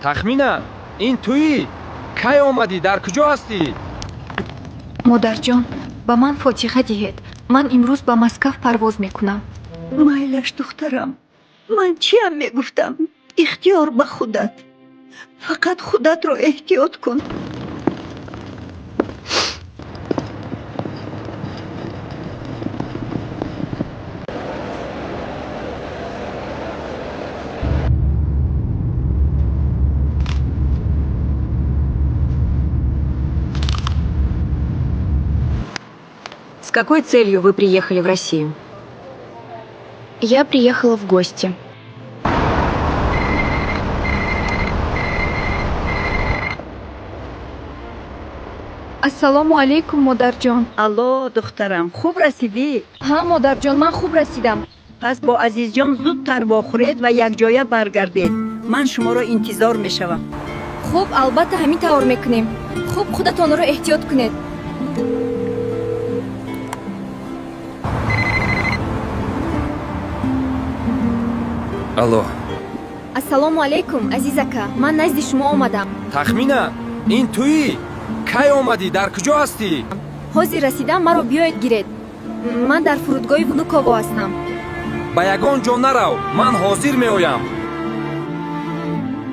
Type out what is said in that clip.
Тахмина, ин туӣ? Кай омадӣ? Дар куҷо ҳастӣ? Модарҷон, ба ман фотиҳа диҳед. Ман имрӯз ба Москав парвоз мекунам. Майлаш, духтарам, ман чиам мегуфтам? Ихтиёр ба худат, фақат худатро эҳтиёт кун. С какой целью вы приехали в Россию? Я приехала в гости. Ассалому алайкум, модарҷон. Алло, духтарам, хуб расидӣ? Ҳа, модарҷон, ман хуб расидам. Пас бо Азизҷон зудтар вохӯред ва якҷоя баргардед. Ман шуморо интизор мешавам. Хуб, албатта, ҳамин тавр мекунем. Хуб, худатонро эҳтиёт кунед. Алло. Ассалому алайкум, азиз ака, ман назди шумо омадам. Тахмина, ин туӣ? Кай омадӣ? Дар куҷо ҳастӣ? Ҳозир расидам, маро биёед гиред. Ман дар фурудгоҳи Внуково ҳастам. Ба ягон ҷо нарав, ман ҳозир меоям.